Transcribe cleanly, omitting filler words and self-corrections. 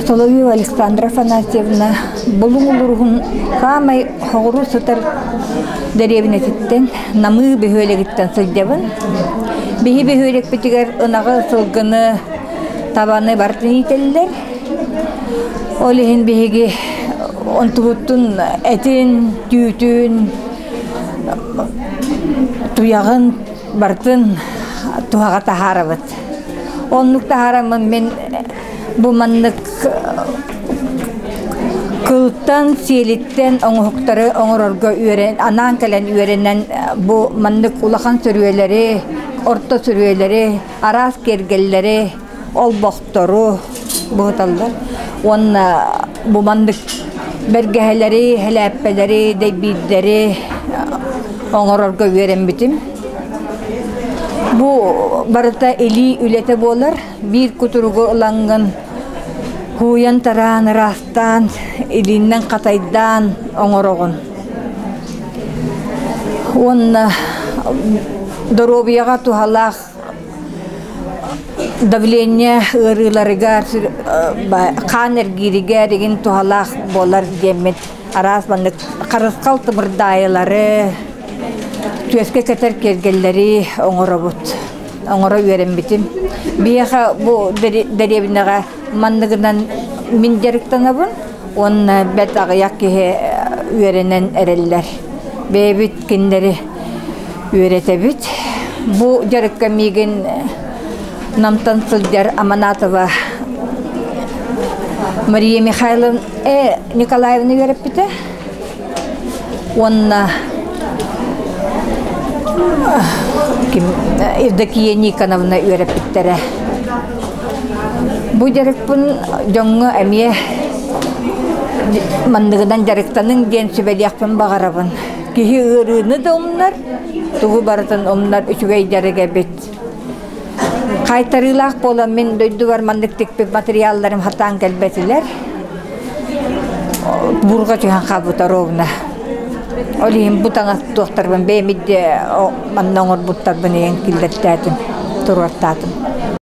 Соловьева Александра Афанасьевна Булуҥ улууһун саамай соҕуруу сытар дэриэбинэтиттэн Намыы бөһүөлэгиттэн сылдьабын. Биһи бөһүөлэкпитигэр ынаҕы, сылгыны, табаны барытын иитэллэр. Ол иһин биһиги онтубуттун этин, түүтүн, туйаҕын барытын туһаҕа таһаарабыт. Оннук таһаараммын мин бу маннык кылтан, сиэлиттэн оҥоһуктары оҥорорго үөрэн, анаан кэлэн үөрэнэн бу маннык улахан сөрүөлэри, орто сөрүөлэри, араас киэргэллэри, олбохтору буһуталлар. Уонна бу маннык бэргэһэлэри, һэлээппэлэри, дэйбиирдэри оҥорорго үөрэммитим. Бу барыта илии үлэтэ буолар. Биир кутуругу ылаҥҥын һууйан-тараан, ыраастаан, илииннэн хатайдаан оҥороҕун. Уонна доруобуйаҕа туһалаах давление ыарыыларыгар, хаан эргииригэр игин туһалаах буолар диэммит араас маннык харысхал тымырдаайылары, түөскэ кэтэр киэргэллэри оҥоробут. Оҥоро үөрэммитим. Биһиэхэ бу дэриэбинэҕэ манныгынан мин дьарыктанабын уонна бэрт аҕыйах киһи үөрэнэн эрэллэр. Бэйэбит кинилэри үөрэтэбит. Бу дьарыкка миигин Намтан сылдьар Аманатова Мария Михайловна Николаевна үөрэппитэ. Уонна ким Евдокия Никоновна үөрэппиттэрэ. Бу дьарыкпын дьоҥҥо эмиэ манныгынан дьарыктаныҥ диэн сүбэлиэхпин баҕарабын. Киһи ыарыыны да умнар, тугу барытын умнар үчүгэй дьарык эбит. Хаайтарыылаах буолан мин дойдубар маннык тикпит материалларым хатаан кэлбэтилэр. Бурга түһэн хаалбыта ровно. Ол иһин бу таҥас туохтарбын бэйэм манна оҥорбуттарбын ийэн киллэртээтим, туруортаатым.